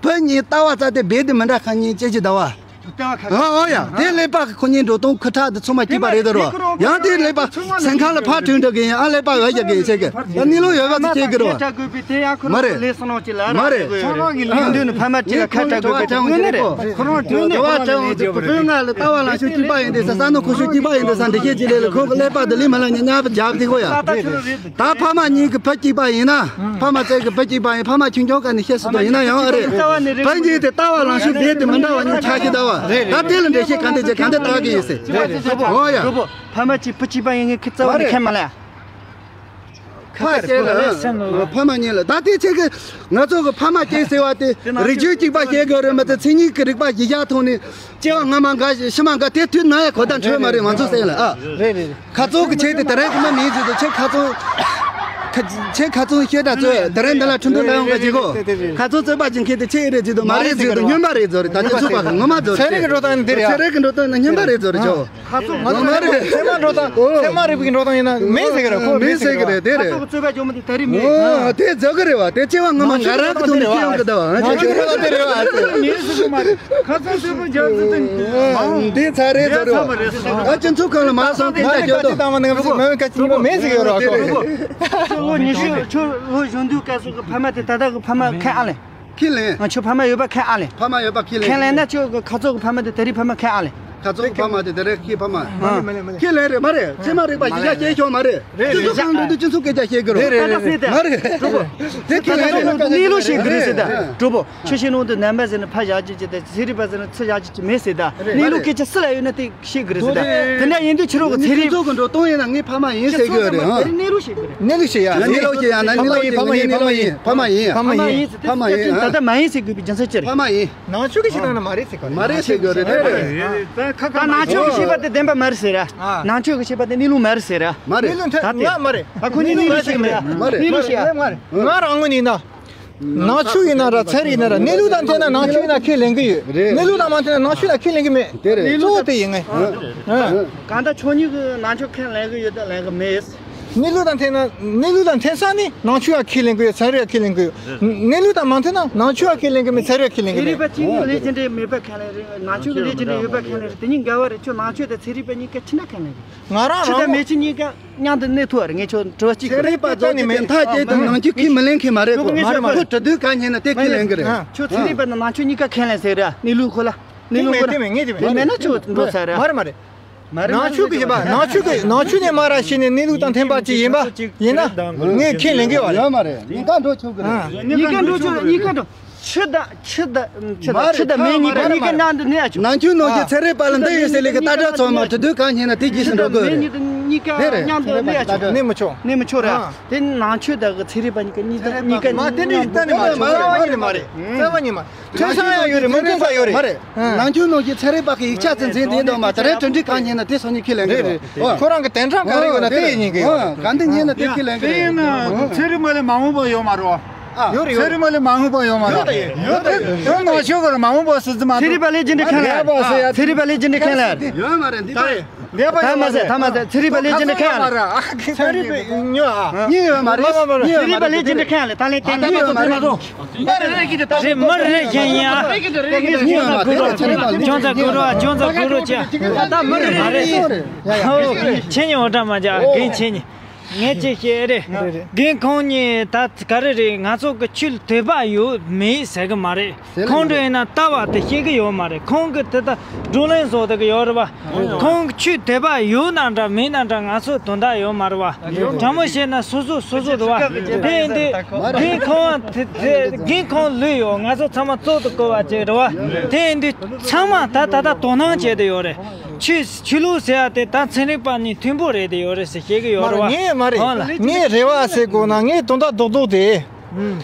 བུ་གཉིས་ལྟ་བ་རྩ་དེ་རྦད་དེ་མི་འདྲ་ཁ་གཉིས་ཅེ་ཅི་ཟླ་བ། ཨོ་ཨོ་ཡ། དེ་ཀླད་པ་གི་ཁོ་གཉིས་འགྲོ་སྟངས་ཁུ་ཁྲག་དེ་ཚང་མ་སྐྱིད་པ་རེད་དོ་རོ། ཡང་དེ་ཀླད་པ་སེམས་ཁ་ལ་ཕར་དྲུད་འགྲོ་གི་ཡིན། ཨ་ཀླད་པ་འོ་རྒྱག་གི་ཡིན་ཟེར་གི། ཡང་གནས་ལུགས་ཡོད་པ་ཚོ་སྐྱེ་གི་རོ། མ་རེད། མ་རེད། ཁོང་ཁྲོ་བ་དྲན་འོང་དུས་བུ་ཕོ་ང་ལ་ལྟ་བ་ལངས་ཤོག་སྐྱིད་པ་ཡིན་དེ་ས། ས་ནོ་ཁོ་ཤོག་སྐྱིད་པ་ཡིན་དེ་ས། འདི་སྐད་ཅིག་ལས་ལ་ཁོང་གི་ཀླད་པ་དེ་ལུས་སྨོན་ལམ་ཉག་ཉག་བརྒྱབ་དེ་ཁོ་ཡ། ད་ཕ་མ་གཉིས་ཀྱི་བུ་གཅིག་པ་ཡིན་ན། ཕ་མ་བཙལ་གི་བུ་གཅིག་པ་ཡིན། ཕ་མ་ཁྱོད་ཁྱོད་ག་ནས་བཤད་སྲིད་དོ་ཡིན་ན་ཡང་ཨ་རེད། བུ་གཉིས་དེ་ལྟ་བ་ལངས་ཤོག་རྦད་དེ་མི་འདྲ་བ་གཉིས་ཆགས་ཀྱི་ཟླ་བ། ད་དེ་ལ་འགྲེལ་བཤད་ག་འདྲ་བྱེད་ག་འདྲ་བཏགས་གི་ཡིན་ཟེར། འོ་ཡ། ཕ་མ་གཅིག་བུ་གཅིག་པ་ཡིན་ངས་ཁི་རྩ་བ་ནས་ཁས་མ་ལེན། ཕ་སྐྱེས་ལ་ཕ་མ་གཉིས་ལ་ད་དེ་ཆེ་གི། ང་ཚོ་གི་ཕ་མ་སྐྱེས་ཟེར་བ་དེ་རིགས་རྒྱུད་གཅིག་པ་སྐྱེས་གི་རེད་མ་གཏོགས་མཚན་ཉིད་ཀྱི་རིག་པ་གཞི་བཞག་ཐོག་ནས། སྐྱེ་བ་སྔ་མ་འགའ་ཞིག་ཕྱི་མ་འགའ་དེ་དུས་ན་ཡ་གོ་ད་འཕྲོད་མ་རེད་ང་ཚོ་སེམས་ལ་ཨ། རེད་རེད་རེད། ཁ་ཚོ་གི་ཆེད་དུ་དེ་རིང་གི་མི་མིན་ཟེར་དུ་ཆེ་ཁ་ཚོ། ཁ་ཆེ་ཁ་ཚོ་ཤེས་ད་ཚོས་དེ་རིང་འདི་ལ་ཁྲིན་ཏུ་ལ་ཡོང་ག་ཅི་གོ། ཁ་ཚོ་རྩོད་པ་ཅིག་མཁན་དེ་ཆེ་ཨེ་རེད་ཟེར་དུ་མ་རེད་ཟེར་དུ་སྨྱོན་པ་རེད་ཟོ་རེད། ད་ཁྱེད་ཚོ་པ་གི་ངོ་མ་ཟོ་རེད། ཚན་རིག་གི་འགྲོ་སྟངས་འདི་རེད་ཨ། ཚན་རིག་གི་འགྲོ་སྟངས་ནི་སྨྱོན་པ་རེད་ཟོ་རེད་ཆོ། ཁ་ཚོ་ང་ཚོ་ཚད་མ་འགྲོ་སྟངས་ཚད་མ་རིག་པའི་འགྲོ་སྟངས་ཡིན་ན་མེད་ཟེར་གི་རེད། ཁོ་མེད་ཟེར་གི་རེད། དེ་རེད། ཁ་ཚོ་གི་རྩོད་པ་ཇོ་མོ་དེ་ད་རེས་མེད། ཨོ་དེ་རྫོགས་གི་རེད་བ། དེ་སྐྱེ་བ་སྔ་མ་ང་རང་གི་ཐོག་ནས་སྐྱེ་ཡོང་གི་ད་བ། ང་ཚོ་གི་རེད་བ། དེ་རེད་བ། མེད་ཟེར་གི་མ་རེད། ཁ་ཚོ་གི་རྩོད་པ་ཇོ་མོ་དེ་འདི་ཚ་རེད་ཟེར་རེད་བ། ཨ་སྤྱི་ཚོགས་ཁང་ལ་མ་སོང་དེ་ད་ཇོ་དོ། ད་མ་ནང་ཚོ་མ་བའི་ཁ་ཚོ་མེད་ཟེར་གི་རེད་བ། ཁོ་ལོ་ཉི་ཤུ་ཁྱོད་ལོ་གཞོན་དུས་སྐབས་སུ་གི་ཕ་མ་དེ་ད་ལྟ་གི་ཕ་མ་ཁས་ཨ་ལེ། ཁས་ལེན། ང་ཁྱོད་ཕ་མ་ཡོད་པ་ཁས་ཨ་ལེ། ཕ་མ་ཡོད་པ་ཁས་ལེན། ཁས་ལེན་ན་ཁྱོད་ཁ་ཚོ་གི་ཕ་མ་དེ་ད་རེས་ཕ་མ་ཁས་ཨ་ལེ། ཁ་ཚོ་གི་ཕ་མ་དེ་ད་རེས་ཁྱེད་ཕ་མ། ཁས་ལེན་རེད་མ་རེད། ཚད་མ་རིག་པ་གཞི་བཞག་སྐྱེས་ཆོག་མ་རེད། སྤྱི་ཚོགས་ཁང་འགྲོ་དུས་སྤྱི་ཚོགས་སྐད་ཆ་བཤད་གི་རེད། རེད་རེད་རེད། མ་རེད། དེ་ཁས་ལེན་རེད། གནས་ལུགས་ཤིག་གི་རེད་ཟེར་ད་གྲོགས་པོ། ཆུ་ཤིང་ནང་དུ་ནམ་པ་ཟེར་ན་ཕ་བཞག་རྒྱུ་ཅི་དང་ཚན་རིག་པ་ཟེར་ན་ཚུར་བཞག་རྒྱུ་ཅི་མེད་ཟེར་ད། གནས་ལུགས་སྐད་ཆ་སུ་ལ་ཡོད་ན་དེ་ཤེས་གི་རེད་ཟེར་ད། དེ་འདྲ་ཡིན་དུས་ཕྱི་རོགས་གི་ཚན་རིག་སྤྱི་ཚོགས་གི་འགྲོ་སྟངས་ཡིན་ན་ངས་ཕ་མ་ཡིན་ཟེར་གི་ཡོད་རེད་ཧང་། གནས་ལུགས་ཤིག་གི་རེད། གནས་ལུགས་ཤིག་ཡ། གནས་ལུགས་ཤིག་ཡ། ན་གནས་ལུགས་ཤིག་ཕ་མ་ཡིན། ཕ་མ་ཡིན། ཕ་མ་ཡིན། ཕ་མ་ཡིན། ད་ལྟ་མ་ཡིན་ཟེར་དགོས་པའི་རྒྱུ་མཚན་ཅི་རེད། མ་རེད། ནང་ཆོས་ཀྱི་ཞིག་ནང་ན་མ་རེད་ཟེར་གི་རེད། མ་རེད་ཟེར་གི་རེད། རེད་རེད། ད་ནང་ཆོས་ཀྱི་བཤད་པ་དེ་བདེན་པ་མ་རེད་ཟེར་ར། ནང་ཆོས་ཀྱི་བཤད་པ་དེ་གནས་ལུགས་མ་རེད་ཟེར་ར། མ་རེད། ད་དེ་ང་མ་རེད། ད་ཁོ་གཉིས་གནས་ལུགས་ཤིག་མ་རེད། མ་རེད། གནས་ལུགས་ཤིག་ཡ། ང་རང་ངོས་ནས་ཡིན་ན། ནང་ཆོས་ཡིན་ན་ར་ཚན་རིག་ཡིན་ན་ར་གནས་ལུགས་དང་མཐུན་ན་ནང་ཆོས་ཡིན་ན་ཁས་ལེན་གི་ཡོད། རེད། གནས་ལུགས་དང་མ་མཐུན་ན་ནང་ཆོས་ལ་ཁས་ལེན་གི་མེད། དེ་རེད། གཙོ་བོ་དེ་ཡིན་ངེས། གང་ལྟར་ཁྱོད་གཉིས་ཀྱིས་ནང་ཆོས་ཁས་ལེན་གི་ཡོད་དང་ལེན་གི་མེད། གནས་ལུགས་དང་མཐུན་ན་གནས་ལུགས་དང་མཐུན་ས་ནི་ནང་ཆོས་ལ་ཁས་ལེན་གི་ཡོད། ཚན་རིག་ལ་ཁས་ལེན་གི་ཡོད། གནས་ལུགས་དང་མ་མཐུན་ན་ནང་ཆོས་ལ་ཁས་ལེན་གི་མེད། ཚན་རིག་ལ་ཁས་ལེན་གི་མེད། ཚན་རིག་པ་གཅིག་གིས་ལས་རྒྱུ་འབྲས་མེད་པ་ཁས་ལེན་རེད། ནང་ཆོས་ཀྱི་ལས་རྒྱུ་འབྲས་ཡོད་པ་ཁས་ལེན་རེད། དེ་གཉིས་འགལ་བ་རེད། ཁྱོད་ནང་ཆོས་དང་ཚན་རིག་པ་གཉིས་ཀ་ཕྱི་ན་ཁས་ལེན་རེད། ང་རང་ཕྱི་དང་རང་མེད་ཕྱི་གཉིས་ཀ་མཉམ་དུ་གནས་ཐུབ་པ་རེད། ངས་ཁྱོད་དྲི་བ་གཅིག་ཚན་རིག་པ་ཚོ་གི་དེ་མཐའ་སྐྱེལ་དུ་ནང་ཆོས་ཁས་མི་ལེན་མཁན་མ་རེད་གོ། ཁོ་གྲུབ་དོན་གང་ཡིན་ན་དེ་ཁས་ལེན་གི་རེད། ཁྱོད་ཚན་རིག་པ་ནང་ནང་ཆོས་གཉིས་ཀ་ཁས་ལེན་ཟེར་ར། གནས་ལུགས་ཁོ་ལ་གནས་ལུགས་ཁོ་ལ་དེ་མེད་ན་ཁྱོད་འགྲོ་ཚར་ར། མ་རེད་མ་རེད། མ་རེད་མ་རེད། ནང་ཆོས་ཀྱི་བྱེད་པ་ནང་ཆོས་ཀྱི་ནང་ཆོས་ནས་མ་ར་ཤེས་ནས་གནས་ལུགས་དང་མཐུན་པ་ཅིག་ཡིན་པ་ཡིན་ན་ངས་ཁས་ལེན་གི་ཡོད་རེད། ཡོད་མ་རེད། གཉིས་ཀ་འགྲོ་ཆོག་གི་རེད། གཉིས་ཀ་འགྲོ་ཆོག་གཉིས་ཀ་འགྲོ། ཆུ་དང་ཆུ་དང་ཆུ་དང་མེ་གཉིས་ཀ་གཉིས་ཀ་མཉམ་དུ་གནས་ཡ་ཆོག་ནང་ཆོས་ནང་གི་ཚན་རིག་པ་ལ་འདི་ཡིན་ཟེར་ལས་ཀྱི་ལྟ་གྲུབ་ཚང་མ་གྲུབ་དོན་གང་ཡིན་ན་དེ་རྗེས་སུ་འགྲོ་དགོས་རེད། མེ་གཉིས་ཀ་མཉམ་དུ་གནས་ཡ་ཆོག་གནས་མི་ཆོག་ར། དེ་ནང་ཆོས་དང་གི་ཚན་རིག་པ་གཉིས་ཀ་གཉིས་ཀ་གཉིས་ཀ་མ་དེ་འདྲ་གཏན་ནས་མ་ཆོག་མ་རེད་མ་རེད་མ་རེད། རྩ་བ་ཉིད་མ་མཐུན་ས་ཡང་ཡོད་རེད། མི་མཐུན་ས་ཡོད་རེད། མ་རེད། ནང་ཆོས་ནང་གི་ཚན་རིག་པ་གི་ཡིག་ཆ་ཚན་ཚན་དེ་དང་མ་དེ་རིང་གྲུབ་འབྲས་གང་ཡིན་ན་དེ་སོ་གཉིས་ཁས་ལེན་གི་རེད། ཁོ་རང་གི་དན་གྲངས་ག་རེ་ཡོད་ན་དེ་ཡིན་གི་ཡོད། གང་དེ་ཉན་ན་དེ་ཁས་ལེན་གི་རེད། ཚན་རིག་མ་ལས་མ་འོངས་པ་ཡོད་མ་རེད། ཡོད་རེད། ཚན་རིག་མ་ལས་མ་འོངས་པ་ཡོད་མ་རེད། ཡོད་རེད། ཡོད་མ་ཤོད་གི་རེད། མ་འོངས་པ་སྲིད་ཙི་མ་ཚན་རིག་པ་ལས་རྒྱུ་འབྲས་ཁས་ལེན་ཡ། ཚན་རིག་པ་ལས་རྒྱུ་འབྲས་ཁས་ལེན་ཡ། ཡོད་མ་རེད་འདི་ལྟ་རེད། འདས་པ་ཐ་མ་ཟེར་ཐ་མ་ཟེར། ཚན་རིག་པ་ལས་ཀྱི་འདི་ཁ་ཡང་ལས། ཚན་རིག་པ་ཉོ་ཨ། ཉོ་ཡོད་མ་རེད། ཚན་རིག་པ་ལས་ཀྱི་འདི་ཁ་ཡང་ལས། ད་ལས་ཏན་ཏན་ཉོ་ཡོད་མ་རེད། མི་རེ་རེ་གི་འདི་ད་རེད། མི་རེ་རེ་གཞན་ཡིན་ཨ། ཉོ་ཡོད་མ་རེད། ཚན་རིག་པ་ལས་ཀྱི་འདི་ཁ་ཡང་ལས། ཁྱོད་ཚ་གུ་རུ་ཨ། ཁྱོད་ཚ་གུ་རུ་ཅི། ད་མི་རེ་རེ་མ་རེད། ཁྱེད་ཉིད་འོ་འདྲ་མ་བྱ། རྒན་ཁྱེད་ཉིད། ངས་ཅི་བཤད་རེད། རྒན་ཁོང་གཉིས་ད་ག་རེ་རེད། ང་ཚོ་གི་ཆོས་དད་པ་ཡོད་མེད་ཟེར་གི་མ་རེད། ཁོང་ཚོ་ཡིན་ན་ལྟ་བ་དེ་ཤེས་གི་ཡོད་མ་རེད། ཁོང་གི་དེ་ད་བགྲོ་གླེང་བཟོ་བསྡད་གི་ཡོད་རེད་བ། ཁོང་གི་ཆོས་དད་པ་ཡོད་ན་འདྲ་མེད་ན་འདྲ་ང་ཚོ་དོན་དག་ཡོད་མ་རེད་བ། དྲང་མོ་བཤད་ན་སོ་སོ་སོ་སོ་རེད་བ། དེ་ཡིན་དུས་རྒན་ཁོང་དེ་དེ་རྒན་ཁོང་ལོས་ཡོད། ང་ཚོ་ཚང་མ་གཙོ་དུ་བཀུར་བ་ཅིག་རེད་བ། དེ་ཡིན་དུས་ཚང་མ་ད་ད་ལྟ་དོ་སྣང་བྱེད་དུ་ཡོད་རེད། ཆོས་ཆོས་ལུགས་ཟེར་ཡ་དེ་ད་ཚན་རིག་པ་ནི་མཐུན་པོ་རེད་དེ་ཡོད་རེད་ཟེར་བཤད་གི་ཡོད་རེད་བ། ངས་མ་རེད། ངས་རེ་བ་ཟེར་དགོས་ན་ངས་དོན་དག་རྡོག་རྡོག་དེ།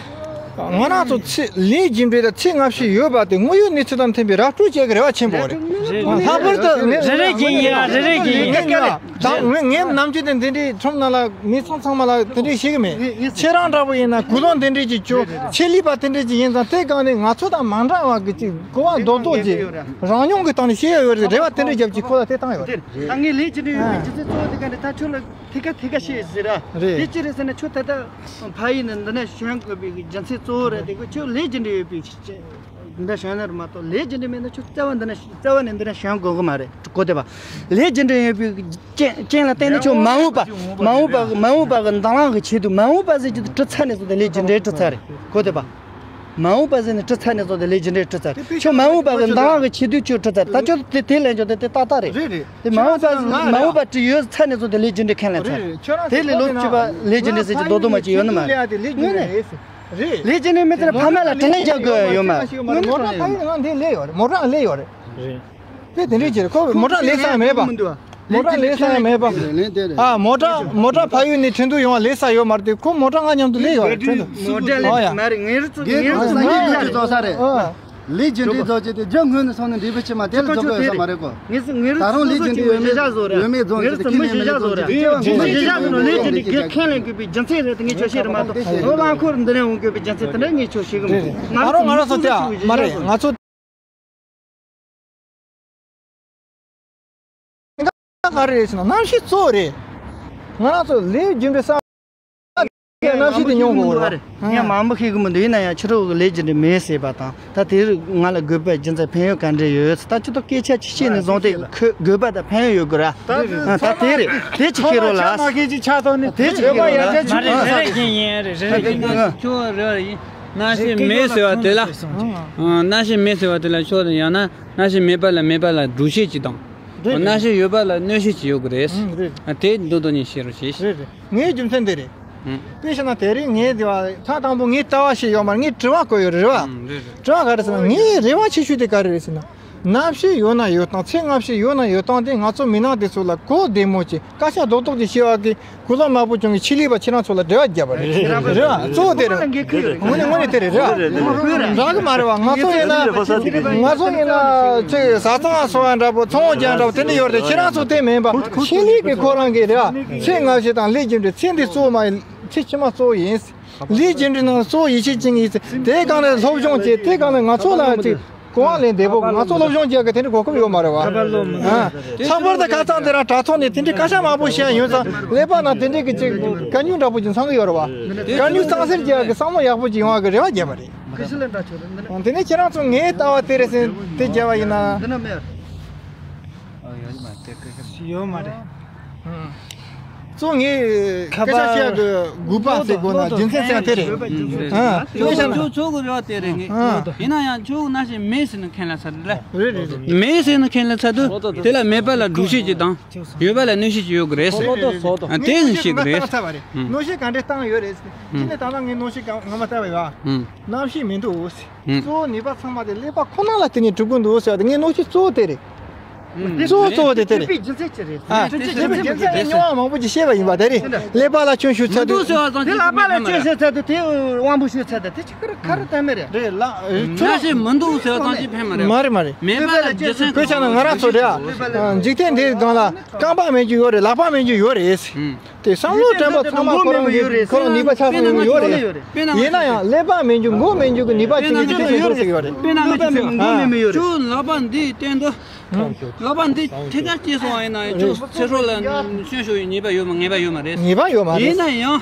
ང་རང་ཚོ་ཚེ་ལས་རྒྱུ་འབྲས་དང་ཚེ་སྔ་ཕྱི་ཡོད་པ་དེ་དངོས་ཡོད་གནས་ཚུལ་དང་མཐུན་པའི་ར་སྤྲོད་བྱེད་ཀྱི་རེ་བ་ཆེན་པོ་རེད། ལྷག་པར་དུ་ངས་རེ་རེ་བཞིན་ཡིན་ཡ། རེ་རེ་བཞིན་ཡིན། ད་ངས་ངས་ནམ་རྒྱུན་དེ་འདི་འདྲའི་ཁྲོམ་ནང་ལ་མི་ཚང་ཚང་མ་ལ་དེ་འདྲའི་བཤད་གི་མེད། ཁྱེད་རང་འདྲ་པོ་ཡིན་ན་གུ་དོན་དེ་འདྲའི་ཅིག་བཅོ། ཆེད་ལས་པ་དེ་འདྲའི་ཅིག་ཡིན་ཙང་དེ་སྒང་ནས་ང་ཚོ་དང་མ་འདྲ་བ་གི་ཅིག་གོ་བ་རྡོག་རྡོག་ཅིག་རང་མྱོང་གི་སྟེང་ནས་བཤད་ཡ་ཡོད་རེད། རེ་བ་དེ་འདྲ་རྒྱབ་ཀྱི་ཁོ་ལ་དེ་བཏང་ཡོད་རེད། ད་ངས་ལས་ཀྱི་འདྲ་ཡོད་པའི་རྒྱུ་མཚན་གཙོ་བོ་དེ་ག་ནས་ད་ཁྱོད་ལ་ཐད་ཀ་ཐད་ཀ་བཤད་ཟེར་ར། རེད། དེ་ཅི་རེད་ཟེར་ན་ཁྱོད་ད་ལྟ་ཕ་ཡུལ་ནས་འདི་ནས་བྱོན་དགོས་པའི་རྒྱུ་མཚན་གཙོ་བོ་རེད་དེ། ཁྱོད་ལས་ཀྱི་འདྲ་ཡོད་པའི་འདི་འདྲ་བྱོན་ན་རེད་མ་གཏོགས། ལས་ཀྱི་འདྲ་མེད་ན་ཁྱོད་རྩ་བ་འདི་ནས་རྩ་བ་ནས་འདི་ནས་བྱོན་དགོས་གི་མ་རེད། གོ་དེ་བ། ལས་ཀྱི་འདྲ་ཡོད་པའི་རྐྱེན་རྐྱེན་ལ་བརྟེན་ནས་ཁྱོད་མ་འོངས་པ་མ་འོངས་པ་མ་འོངས་པ་གི་འདང་ལངས་གི་ཆེད་དུ་མ་འོངས་པ་ཟེར་རྒྱུ་དེ་གྲུབ་ཚར་ནས་བཟུང་སྟེ་ལས་ཀྱི་འདྲའི་གྲུབ་ཚར་རེད། གོ་དེ་བ། མ་འོངས་པ་ཟེར་ནས་གྲུབ་ཚར་ནས་བཟུང་སྟེ་ལས་ཀྱི་འདྲའི་གྲུབ་ཚར་རེད། ཁྱོད་མ་འོངས་པ་གི་འདང་ལངས་གི་ཆེད་དུ་ཁྱོད་གྲུབ་ཚར། ད་ཁྱོད་དེ་དེ་ལན་ཁྱོད་དེ་དེ་ཏག་ཏག་རེད། རེད་རེད། དེ་མ་འོངས་པ་ཁྱོད་རང་ཚོ་མ་འོངས་པ་བྲིས་ཡོད་ཚར་ནས་བཟུང་སྟེ་ལས་ཀྱི་འདྲའི་ཁས་ལེན་ཚར། རེད་རེད། ཁྱོད་རང་དེ་ཚོ་ལས་ལོ་ལྟ་ན་གཅིག་པ་ལས་ཀྱི་འདྲའི་ཟེར་གྱི་རྡོག་རྡོག་མ་གཅིག་ཡོད་ནི་མ་རེད། ལས་ཀྱི་འདྲའི་མི་ཚེ་ཕ་མ་ལ་དྲིན་ལན་འཇལ་དགོས་ཡོད་མ་རེད། མོ་ཊ་ཕ་ཡུལ་ནང་འདི་ལས་ཡོད་རེད། མོ་ཊ་ལས་ཡོད་རེད། དེ་དེ་འདྲའི་ཅིག་རེད། ཁོ་མོ་ཊ་ལས་ས་མེད་པ། མོ་ཊ་ལས་ས་མེད་པ། ཨ་མོ་ཊ་མོ་ཊ་ཕ་ཡུལ་ནས་ཁྲིན་ཏུའུ་ཡོང་བ་ལས་ས་ཡོད་མ་རེད་དེ། ཁོ་མོ་ཊ་ང་མཉམ་དུ་ལས་ཡོད་རེད། ཁྲིན་ཏུའུ། མོ་ཊ་ལས་མ་རེད། ངེད་རུ་ཚོ་ངེད་རུ་ཚོ་ངེད་རུ་ཚོ་ས་རེད། ཨ། ལས་རྒྱུ་འབྲས་རྫོགས་བྱེད་དེ་རྒྱུ་སྔོན་ནས་སོང་ནས་འབྲས་བུ་ཕྱི་མ་དེ་ལ་རྫོགས་དགོས་ས་མ་རེད་གོ། ངེད་ཚོ་ངེད་རུ་ད་རུང་ཚོ་ལས་རྒྱུ་འབྲས་ཡོད་མེད་ཡོད་མེད་རྫོགས་བྱེད་དེ་ཁས་ལེན་མེད་ལས་རྫོགས་རེད། ངེད་ཚོ་ངེད་རུ་ཚོ་ལས་རྒྱུ་འབྲས་ཁས་ལེན་དགོས་པའི་རྒྱུ་མཚན་རེད་དེ་ངས་ཁྱོད་ཤེས་རེད་མ་གཏོགས། ཨོ་རླངས་འཁོར་འདི་ནས་འོང་དགོས་པའི་རྒྱུ་མཚན་དེ་འདྲ་ངས་ཁྱོད་ཤེས་གི་མི་འདུག་ང་ད་རུང་ང་རང་ཚོ་དེ་མ་རེད། ང་ཚོ་ག་རེ་རེད་ཟེར་ན་གནམ་གཤིས་གཙོ་བོ་རེད། ང་རང་ཚོ་ལས་རྒྱུ་འབྲས་ས་གནམ་གཤིས་དེ་མྱོང་དགོས་རེད། ངས་མང་པོ་ཤེས་གི་མི་འདུག་ཡིན་ན་ཡང་ཕྱི་རོལ་གི་ལས་རྒྱུ་འབྲས་མེད་ཟེར་བ་དང་། ད་དེར་ང་ལ་དགོས་པའི་རྒྱུ་མཚན་ཕན་ཡོན་ག་འདྲ་ཡོད། ད་ཅི་ཐུབ་སྐད་ཆ་ཅིག་བཤད་ནས་བཟུང་སྟེ་ཁོས་དགོས་པ་དང་ཕན་ཡོན་ཡོད་དགོས་ར། ད་དེ་རེད། དེ་ཅིག་ཤེས་རོགས་ལ། ཆ་མ་ཤེས་ཅིག་ཆ་ཐོག་ནས་དེ་ཅིག་ཤེས་རོགས་ལ། མ་རེད། རེ་རེ་བཞིན་ཡིན། རེ་རེ་བཞིན་ཡིན། ཁྱོད་རེ་བ་ཡིན། རྣམ་ཤེས་མེད་ཟེར་བ་དེ་ལ། རྣམ་ཤེས་མེད་ཟེར་བ་དེ་ལ་ཕྱོགས་ཡང་ན་རྣམ་ཤེས་མེད་པ་ལ་མེད་པ་ལ་སྒྲུབ་བྱེད་ཅིག་དང་། རེད། རྣམ་ཤེས་ཡོད་པ་ལ་གནོད་བྱེད་ཅིག་ཡོད་དགོས་རེད། ཨང་། རེད། དེ་མདོར་བསྡུས་ནས་བཤད་རོགས་བྱེད། རེད་རེད། ངའི་རྒྱུ་མཚན་དེ་རེད། ཨང་། དཔེ་བཞག་ན་དེ་རིང་ངས་དེ་བ་ཐེངས་དང་པོ་ངས་ལྟ་བ་ཞིག་ཡོད་མ་རེད། ངས་དྲི་བ་བཀོད་ཡོད་རེད་བ། ཨང་། རེད་རེད། དྲི་བ་ག་རེ་ཟེར་ན་ངའི་རེ་བ་ཆེ་ཤོས་དེ་ག་རེ་རེད་ཟེར་ན། གནམ་གཤིས་ཡོད་ན་ཡོད་སྟངས། ཚེ་སྔ་ཕྱི་ཡོད་ན་ཡོད་སྟངས་དེ་ང་ཚོ་མི་ནག་དེ་ཚོ་ལ་གོ་བདེ་མོ་ཅིག་སྐད་ཆ་རྡོག་རྡོག་ཅིག་བཤད་པ་གི་གུ་ལོ་དམར་པོ་གྱོན་གི་ཆེད་ལས་པ་ཁྱེད་རང་ཚོ་ལ་འབྲེལ་བ་བརྒྱབ་པ་རེད། རེད་བ། གཙོ་བོ་དེ་རེད། དངོས་གནས་དངོས་གནས་དེ་རེད། རེད་བ། འདྲ་གི་མ་རེད་བ། ང་ཚོ་ཡིན་ན་ང་ཚོ་ཡིན་ན་ཅིག་བཟའ་ཚང་ལ་སོགས་པ་འདྲ་པོ་ཚོང་བ་རྒྱག་འདྲ་པོ་དེ་འདྲ་ཡོད་རེད། ཁྱེད་རང་ཚོ་དེ་མིན་པ་ཆེད་ལས་ཀྱི་ཁོ་རང་གི་རེད་བ། ཚེ་སྔ་ཕྱི་དང་ལས་རྒྱུ་འབྲས། ཚེ་འདི་གཙོ་བོ་མ་ཡིན། ཚེ་ཕྱི་མ་གཙོ་བོ་ཡིན། ལས་རྒྱུ་འབྲས་ནང་གཙོ་བོ་ཡིད་ཆེས་ཅན་ཡིན། དེའི་སྒང་ལ་སློབ་སྦྱོང་བྱེད། དེའི་སྒང་ལ་ང་ཚོ་ལ་ཅིག་གོ་བ་ལེན་བདེ་པོ། ང་ཚོ་སློབ་སྦྱོང་བྱེད་ཀྱི་དེ་འདྲའི་གོ་སྐབས་ཡོད་མ་རེད་བ། ཨ། ལྷག་པར་དུ་ཁ་སང་དེ་རང་དྲ་ཐོག་ནས་དེ་འདྲའི་སྐད་ཆ་མང་པོ་བཤད་ཡོད་ཙང་ཀླད་པ་ནང་དེ་འདྲའི་གི་ཅིག་དཀའ་རྙོག་འདྲ་པོ་ཅིག་འཚང་གི་ཡོད་རེད་བ། དཀའ་རྙོག་གཙང་སེལ་བྱེད་ཀྱི་བསམ་བློ་ཡག་པོ་ཅིག་ཡོང་བ་གི་རེ་བ་བརྒྱབ་པ་རེད། དེ་ནས་ཁྱེད་རང་ཚོ་ངའི་ལྟ་བ་དེ་རེད་ཟེར་དེ་བརྒྱབ་པ་ཡིན་ན། ཡོད་མ་རེད། གཙོ་ངས་སྐད་ཆ་བཤད་དགོས་དགོས་པ་ཟེར་དགོས་ན་རྒྱུ་མཚན་ཟེར་དེ་རེད། ཨ། དེ་བཞག་ན་ཁྱོད་ཁྱོད་ཀྱི་རེ་བ་དེ་རེད། ངས་ཡིན་ན་ཡང་ཁྱོད་གནམ་གཤིས་མེད་ཟེར་ན་ཁས་ལེན་ཚར་རེད། རེད་རེད་རེད། མེད་ཟེར་ན་ཁས་ལེན་ཚར་དུས་དེ་ལ་མེད་པ་ལ་སྒྲུབ་བྱེད་ཅིག་དང་ཡོད་པ་ལ་གནོད་བྱེད་ཅིག་ཡོད་དགོས་རེད་ཟེར། ཨ། དེ་ནི་ཤེས་དགོས་རེད། གནོད་བྱེད་ག་འདྲས་བཏང་ཡོད་རེད་ཟེར། དེ་ནས་ད་ལྟ་ངས་གནོད་བྱེད་གང་ངོ་མ་བལྟས་པ་ཡོད། གནམ་གཤིས་མི་འདུག་ཟེར། གཙོ་བོ་ནུས་པ་ཚང་མ་དེ་ཀླད་པ་ཁོ་ན་ལ་བརྟེན་ནས་གྲུབ་ཀྱི་འདུག་ཟེར་བ་དེ་ངས་གནོད་བྱེད་གཙོ་བོ་དེ་རེད། གཙོ་བོ་གཙོ་བོ་དེ་དེ་རེད། ཨ། དེ་རྒྱུ་མཚན་དེ་རྙོག་མང་པོ་ཅིག་བཤད་པ་ཡིན་པ་དེ་རེད། ཀླད་པ་ལ་སྐྱོན་ཞུགས་ཚར་དུས། དེ་ལག་པ་ལ་སྐྱོན་ཞུགས་ཚར་དུས་དེ་དབང་པོ་ཞུགས་ཚར་དུས་དེ་ཅི་ཁར་ཁར་བཏང་མེད་རེད། རེད་ལ། ཁྱོད་ཀྱིས་མི་འདུག་ཟེར་བ་ཙམ་གྱིས་ཕན་མ་རེད། མ་རེད་མ་རེད། མེད་པ་ལ་རྒྱུ་མཚན་དཔེ་ཆ་ན་ང་རང་ཚོ་རེད་ཨ། འཇིག་རྟེན་འདིའི་སྒང་ལ་རྐང་པ་མེད་རྒྱུ་ཡོད་རེད། ལག་པ་མེད་རྒྱུ་ཡོད་རེད། དེ་བསམ་བློ་དྲན་པ་ཚང་མ་ཁོ་རང་གི་ཁོ་རང་ནུས་པ་ཆ་ཚང་ཡོད་རེད། ཡིན་ན་ཡང་ཀླད་པ་མེད་རྒྱུ་མགོ་མེད་རྒྱུ་གི་ནུས་པ་ཅིག་གིས་དེ་ཤེས་ཐུབ་ཟེར་གི་ཡོད་རེད། དཔེར་ན་ང་ཚོས་མགོ་མེད་མི་ཡོད་རེད། ཁྱོད་ལག་པ་འདིའི་སྟེང་དུ་ ལག་པ་འདི་ཐད་ཀར་སྐྱེས་སོང་བ་ཡིན་ན་ཁྱོད་ཚེ་སྲོག་ལ་སྐྱོན་ཤོར་བའི་ཉེས་པ་ཡོད་མ་ངེས་པ་ཡོད་མ་རེད། ངེས་པ་ཡོད་མ་རེད། ཡིན་ན་ཡང་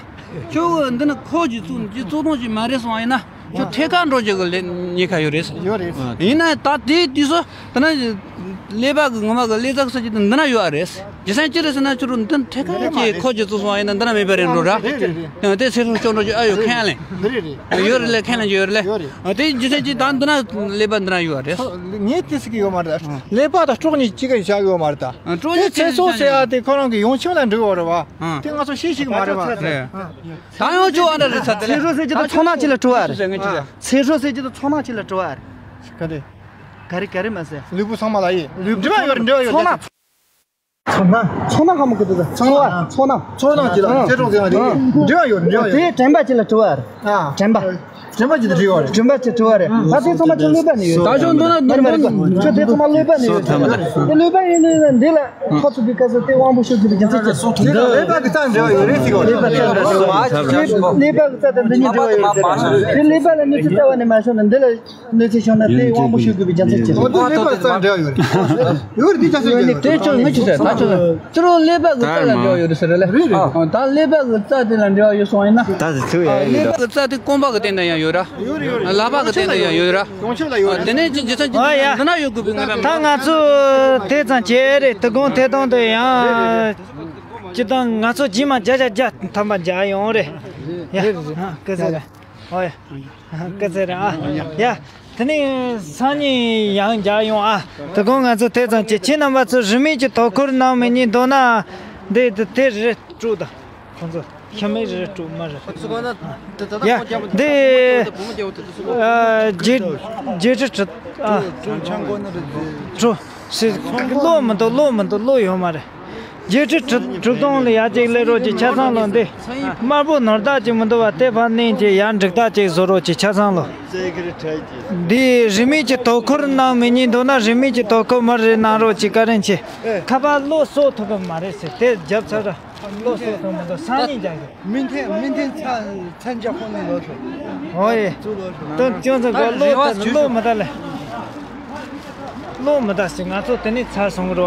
ཁྱོད་འདི་ནི་ཁོག་གི་བཙུགས་ཀྱི་བཙུགས་སྟངས་ཅིག་མ་རེད་སོང་བ་ཡིན་ན་ཁྱོད་ཐད་ཀར་འགྲོ་རྒྱུ་གི་ཉེན་ཁ་ཡོད་རེད། ཡོད་རེད། ཡིན་ན་ད་དེའི་དུས་སུ་ད་ནི་ཀླད་པ་གི་ངོ་མ་གི་ཀླད་རྩ་གི་ས་ཆ་དེ་འདི་ན་ཡོད་རེད། རྗེས་སུ་ཅི་རེད་ཟེར་ན་ཁྱོད་རང་འདི་ཐད་ཀར་གྱི་ཁོག་གི་བཙུགས་སོང་བ་ཡིན་ན་འདི་ན་མེད་པ་རེད་འགྲོ་ར། རེད་རེད་རེད། དེ་ཚེ་སྲོག་སྐྱོན་འགྲོ་རྒྱུ་ཨ་ཡོད་ཁས་ལེན། རེད་རེད། ཡོད་རེད་ལས་ཁས་ལེན་གྱི་ཡོད་རེད་ལས། ཡོད་རེད། དེ་རྗེས་སུ་ཅི་ད་འདི་ན་ཀླད་པ་འདི་ན་ཡོད་རེད། ངས་དེ་ཟེར་གྱི་ཡོད་མ་རེད། ཀླད་པ་དང་སྲོག་གཉིས་གཅིག་ག་བཞག་ཡོད་མ་རེད་ད། སྲོག་དེ་གཉིས་ཚེ་སྲོག་ཟེར་ཡ་དེ་ཁོ་རང་གི་ཡོང་ཁྱིམ་ལ་འགྲིག་ཡོད་རེད་བ། དེ་ང་ཚོ་ཤེས་ཤིག་མ་རེད་བ། རེད། ད་ཡང་ཅོ་ཨ་འདྲ་རེད་ཚ་དེ་ལས། ཚེ་སྲོག་ཟེར་གྱི་ད་ཚོ་ནག་ཅིག་ལ་བྲི་བ་རེད། ཚེ་སྲོག་ཟེར་གྱི་ད་ཚོ་ནག་ཅིག་ལ་བྲི་བ་རེད། ག་རེ། ག་རེ་ག་རེ་མ་ཟེར། ལུས་པོ་ཚང་མ་ལ་ཡིན། ལུས་པོ་འབྲི་བ་ཡོད་རེད་འབྲི་བ་ཡོད་ཚོ་རེད། ནག་ཚོ་ནག་ཧ་མ་གི་དུ་ཚོ་ཚོ་ནག་ཚོ་ནག་ཚོ་ནག་ཅིག་ལ་ཚེ་སྲོག་ཟེར་བ་དེ་འབྲི་བ་ཡོད་རེད་འབྲི་བ་ཡོད་རེད། དེ་དྲན་པ་ཅིག་ལ་བྲི་བ་རེད། དྲན་པ། དྲན་པ་ཅིག་ལ་བྲི་བ་རེད། དྲན་པ་ཅིག་བྲི་བ་རེད། ད་དེ་ཚང་མ་ཁྱོད་ཀླད་པ་ནས་ཡོད། ད་ཅོ་འདོན་ན་འདོན་འདོན། ཁྱོད་དེ་ཚང་མ་ཀླད་པ་ནས་ཡོད། དེ་ཀླད་པ་ཡིན་ནི་འདི་ལ་ཁོ་ཚོ་གི་སྐབས་སུ་དེ་དབང་པོ་ཤུགས་ཀྱི་རྒྱུ་མཚན་ཅི། ཀླད་པ་གི་རྩ་འབྲེལ་བ་ཡོད་རེད་ཟེར་གི་རེད། ཀླད་པ་གི་རྩ་འབྲེལ་བ་ཡོད་རེད། དེ་ཀླད་པ་ལ་འདི་གཉིས་འབྲེལ་བ་ཡོད་རེད་ཟེར་གི་རེད། དེ་ཀླད་པ་ལ་གནོད་འཚེ་རྩ་བ་ནས་མ་བྱུང་ན་འདི་ལ་གནོད་འཚེ་བྱུང་ན་དེ་དབང་པོ་ཤུགས་ཀྱི་རྒྱུ་མཚན་ཅི། འོ་དེ་ཀླད་པ་གི་རྩ་འབྲེལ་བ་ཡོད་རེད། ཡོད་རེད་དེ་ཅག་ཡོད་ནི་དེ་ཅོ་ངི་ཅི་ཟེར་ད་ཅོ། ཚུར་ཀླད་པ་གི་རྩ་ལ་འབྲེལ་བ་ཡོད་རེད་ཟེར་རེད་ལ། རེད་རེད། ད་ཀླད་པ་གི་རྩ་དེ་ལ་འབྲེལ་བ་ཡོད་སོང་ཡིན་ན། ད་དེ་ཚུར་ཡ་ཡིན་ཀླད་པ་གི་རྩ་དེ་རྐང་པ་གི་སྟེང་ན་ཡང་ཡོད་ར། ལག་པ་གི་སྟེང་ན་ཡང་ཡོད་ར། ཡོངས་ཁྱབ་ལ་ཡོད་རེད། དེ་ནས་ཅི་ཅི་ཚོད་ཅི་འདི་ན་ཡོད་དགོས་པའི་ངེས་པ་མེད། ད་ང་ཚོ་དེ་ཙམ་བྱས་རེད། དུ་དགོང་ཐད་གཏོང་དུ་ཡང་། ཅི་དང་ང་ཚོ་རྗེས་མ་བརྒྱ་ཆ་བརྒྱ་ཐམ་པ་མཇལ་ཡོང་རེད། ཡ། སྐུ་ཚེ་རིང་། ཨོ་ཡ། སྐུ་ཚེ་རིང་ཨ། ཡ། དེ་ནས་སང་ཉིན་ཡང་མཇལ་ཡོང་ཨ། དུ་དགོང་ང་ཚོ་དེ་ཙམ་བྱས། ཁྱེད་རྣམ་པ་ཚོ་རིན་མེད་ཀྱི་དོ་ཁུར་གནང་མི་ཉན་འདོད་ན། འདི་དེ་རེ་སྤྲོད་དང་། ཁོང་ཚོ་ཤ་མེད་རེ་སྤྲོད་མ་རེད། ཡ། འདི། ཨ། རྒྱལ་རྒྱལ་སྤྱི་ཁྲི་ཨ། ཁྲོ། སི། བློ་མི་འདུག་བློ་མི་འདུག་བློ་ཡོད་མ་རེད། རྒྱལ་སྤྱི་ཁྲི་ཁྲི་སྟོང་ལ་ཡར་ཅིག་སླེབས་རོགས་ཀྱི་ཆ་ཚང་ལོ། འདི་དམར་པོ་ནོར་བདག་ཅིག་མི་འདུག་བ། དེ་ཕར་གནོན་ཅིག་ཡར་འབྲུག་རྟ་ཅིག་བཟོ་རོགས་ཀྱི་ཆ་ཚང་ལོ། འདི་རིན་མེད་ཀྱི་དོ་ཁུར་གནང་མི་ཉན་འདུག་ན་རིན་མེད་ཀྱི་དོ་ཁུར་མར་རེ་གནང་རོགས་ཀྱི་བཀའ་དྲིན་ཆེ། ཁ་པར་བློ་གསོ་ཐུབ་གི་མ་རེད་ཟེར་དེ་རྒྱབ་ཚར་ར། བློ་གསོ་ཐུབ་མི་འདུག་སང་ཉིན་རྒྱག་གི། མི་མཐུན་མི་མཐུན་ཚ་ཚན་རྒྱག་ཁོ་ནས་ལོ་ཐུབ། ཧོ་ཡེ། ཚུར་ལོ་ཐུབ། དོན་ཅུང་ཙམ་གོ་བློ་ད་བློ་མི་ད་ལེ། བློ་མི་ད་ཟེར་ང་ཚོ་དེ་ནས་ཚར་སོང་གི་རེད།